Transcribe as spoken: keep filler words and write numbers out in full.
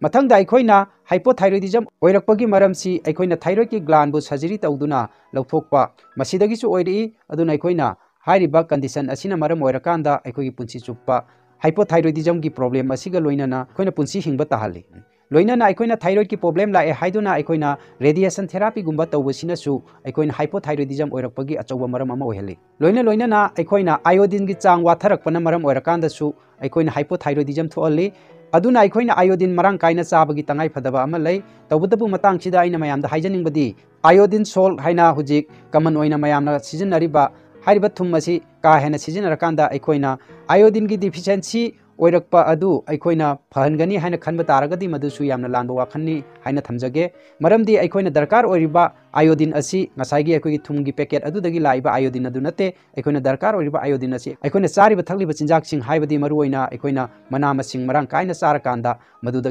ꯃꯊꯪꯗ ꯑꯩꯈꯣꯏꯅ hypothyroidism ꯑꯣꯏꯔꯛꯄꯒꯤ ꯃꯔꯝꯁꯤ ꯑꯩꯈꯣꯏꯅ thyroidꯀꯤ glandꯕꯨ surgery ꯇꯧꯗꯨꯅ ꯂꯧꯊꯣꯛꯄ, ꯃꯁꯤꯗꯒꯤꯁꯨ ꯑꯣꯏꯔꯛꯏ꯫ ꯑꯗꯨꯅ ꯑꯩꯈꯣꯏꯅ ꯍꯥꯏꯔꯤꯕ condition ꯑꯁꯤꯅ ꯃꯔꯝ ꯑꯣꯏꯔꯀꯥꯟꯗ ꯑꯩꯈꯣꯏꯒꯤ ꯄꯨꯟꯁꯤ ꯆꯨꯞꯄ hypothyroidismꯒꯤ problem ꯑꯁꯤꯒ ꯂꯣꯏꯅꯅ ꯑꯩꯈꯣꯏꯅ ꯄꯨꯟꯁꯤ ꯍꯤꯡꯕ ꯇꯥꯍꯜꯂꯤ꯫ ꯂꯣꯏꯅꯅ ꯑꯩꯈꯣꯏꯅ thyroidꯀꯤ problem ꯂꯥꯛꯑꯦ ꯍꯥꯏꯗꯨꯅ ꯑꯩꯈꯣꯏꯅ radiation therapyꯒꯨꯝꯕ ꯇꯧꯕꯁꯤꯅꯁꯨ ꯑꯩꯈꯣꯏꯅ hypothyroidism ꯑꯣꯏꯔꯛꯄꯒꯤ ꯑꯆꯧꯕ ꯃꯔꯝ ꯑꯃ ꯑꯣꯏꯍꯜꯂꯤ꯫ ꯂꯣꯏꯅ ꯂꯣꯏꯅꯅ ꯑꯩꯈꯣꯏꯅ iodineꯒꯤ ꯆꯥꯡ ꯋꯥꯊꯔꯛꯄꯅ ꯃꯔꯝ ꯑꯣꯏꯔꯀꯥꯟꯗꯁꯨ ꯑꯩꯈꯣꯏꯅ hypothyroidism ꯊꯣꯛꯍꯜꯂꯤ꯫ ꯑꯗꯨꯅ ꯑꯩꯈꯣꯏꯅ iodine ꯃꯔꯥꯡ ꯀꯥꯏꯅ ꯆꯥꯕꯒꯤ ꯇꯉꯥꯏ ꯐꯗꯕ ꯑꯃ ꯂꯩ꯫ ꯇꯧꯕꯇꯕꯨ ꯃꯇꯥꯡꯁꯤꯗ ꯑꯩꯅ ꯃꯌꯥꯝꯗ ꯍꯥꯏꯖꯅꯤꯡꯕꯗꯤ, iodine salt ꯍꯥꯏꯅ ꯍꯧꯖꯤꯛ common ꯑꯣꯏꯅ ꯃꯌꯥꯝꯅ ꯁꯤꯖꯤꯟꯅꯔꯤꯕ ꯍꯥꯏꯔꯤꯕ ꯊꯨꯝ ꯑꯁꯤ ꯀꯥ ꯍꯦꯟꯅ ꯁꯤꯖꯤꯟꯅꯔꯀꯥꯟꯗ ꯑꯩꯈꯣꯏꯅ iodineꯒꯤ deficiency ꯑꯣꯏꯔꯛꯄ ꯑꯗꯨ ꯑꯩꯈꯣꯏꯅ ꯐꯍꯟꯒꯅꯤ ꯍꯥꯏꯅ ꯈꯟꯕ ꯇꯥꯔꯒꯗꯤ ꯃꯗꯨꯁꯨ ꯌꯥꯝꯅ ꯂꯥꯟꯕ ꯋꯥꯈꯜꯅꯤ ꯍꯥꯏꯅ ꯊꯝꯖꯒꯦ꯫ ꯃꯔꯝꯗꯤ ꯑꯩꯈꯣꯏꯅ ꯗꯔꯀꯥꯔ ꯑꯣꯏꯔꯤꯕ iodine ꯑꯁꯤ ꯉꯁꯥꯏꯒꯤ ꯑꯩꯈꯣꯏꯒꯤ ꯊꯨꯝꯒꯤ packet ꯑꯗꯨꯗꯒꯤ ꯂꯥꯛꯏꯕ iodine ꯑꯗꯨ ꯅꯠꯇꯦ꯫ ꯑꯩꯈꯣꯏꯅ ꯗꯔꯀꯥꯔ ꯑꯣꯏꯔꯤꯕ iodine ꯑꯁꯤ ꯑꯩꯈꯣꯏꯅ ꯆꯥꯔꯤꯕ ꯊꯛꯂꯤꯕ ꯆꯤꯟꯖꯥꯛꯁꯤꯡ, ꯍꯥꯏꯕꯗꯤ ꯃꯔꯨꯑꯣꯏꯅ ꯑꯩꯈꯣꯏꯅ ꯃꯅꯥ ꯃꯁꯤꯡ ꯃꯔꯥꯡ ꯀꯥꯏꯅ ꯆꯥꯔꯀꯥꯟꯗ ꯃꯗꯨꯗꯒꯤ